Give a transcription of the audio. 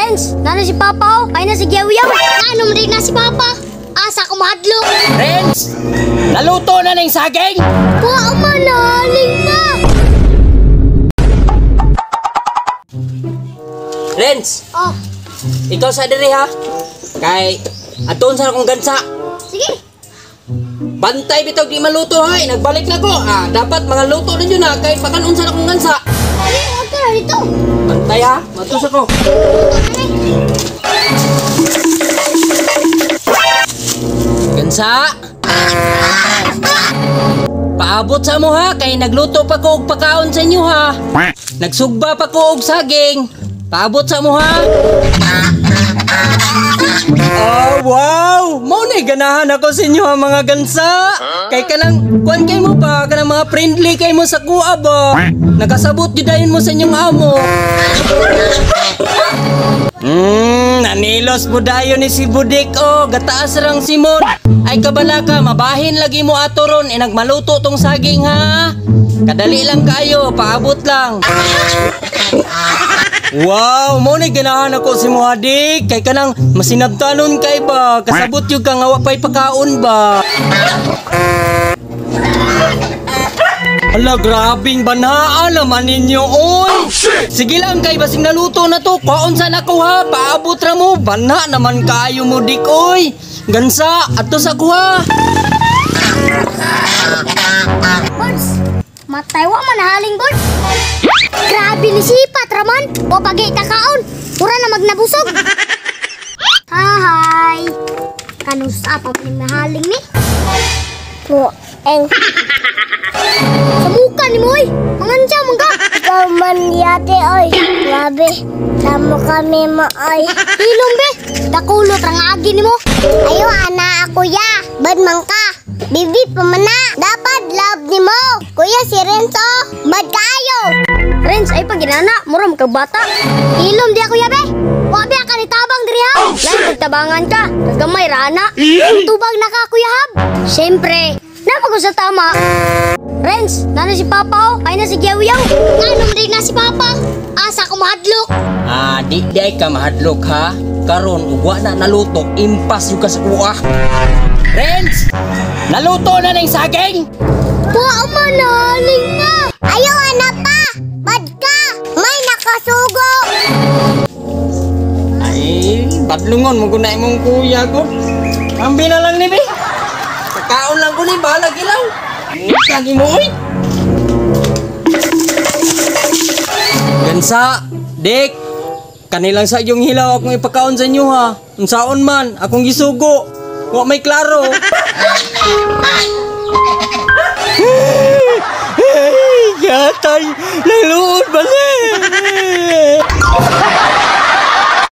Renz, nana si Papa oh. Ay na si Yaw-Yaw. Ano mo na si Papa? Asa ko mahadlok. Renz! Naluto na ning saging! Wa man haling na. Renz! Oh, Ikaw sa diri ha? Kay aton sa akong gansa. sige. Bantay bitaw di maluto ha. Eh, nagbalik na ko. Ah, dapat mga luto na yun ha. Kay pakanon sa akong gansa. Ay, huwag ka na dito. Bantay ha. Matus ako. Gansa! Paabot sa mo ha. Kay nagluto pa ko og pakaon sa inyo ha. Nagsugba pa ko og saging. Paabot sa mo ha. Oh, wow! Mao na ganahan ako sa inyo ha, mga gansa. Kay kanang kuan kay mo pa, kanang mga friendly kay mo sa kuha ba. Nakasabot gyud dayon mo sa inyong amo. Nanilos mo dayon ni si Budik oh, gataas rang simon. Ay kabala ka, mabahin lagi mo ato ron, eh nagmaluto tong saging ha. Kadali lang kayo, paabot lang. Wow, mo ni ganahan ako si Muhadik. Kay kanang masinabtanon kay ba, kasabot yung kang awa pa'y pakaon ba. Hala, grabing banhaan naman ninyo, oy! Sige lang kay basing naluto na to, kwaon sa nako ha, paabot ra mo, banha naman kayo mo dik, oy! Gansa, ato sa kuha! Bods, matay wa man haling bods. Grabe ni sipat raman. O pagi kakaon. Pura na magnabusog. Hi. Kanusa pa man mahaling ni? Mo, eng. Sa muka ni mo oy. Mangansa man ka. Ikaw man yate, oy. Grabe, tamo kami mo, oy. Hilom be. Dakulot ang agi nimo. Ayo, ana ako ya. Bad man ka. Bibi pa man na. Dapat love ni mo. Kuya si Renzo, bad kaayo. Renz ay paginana, mura man kag bata. Hilom di ako yabe. Wa be ka ni tabang diri ha. Lain pagtabangan ka, kagamay ra ana. Tubag na ka Kuya Hab. Siyempre, nama ko sa tama. Renz, nana si Papa oh. Ay na si Yaw-Yaw. Ngano man na si Papa? Asa ko mahadlok. Ah, di di ay ka mahadlok ha. Karon ug wa na naluto, impas yung ka sa kuha. Renz! Naluto na ning saging! Wa man haling na. Ayo, ana pa. Bad ka. May nakasugo. Ay, badlungon mo guna imong kuya ko. Ambi na lang ni be. Pagkaon lang ko ni bahala gilaw. Kagi mo oy. Gansa, Dik. Kanilang sa iyong hilaw akong ipakaon sa inyo ha. Unsaon man, akong gisugo. Wa may klaro. Hey, gatay, naluod ba siya?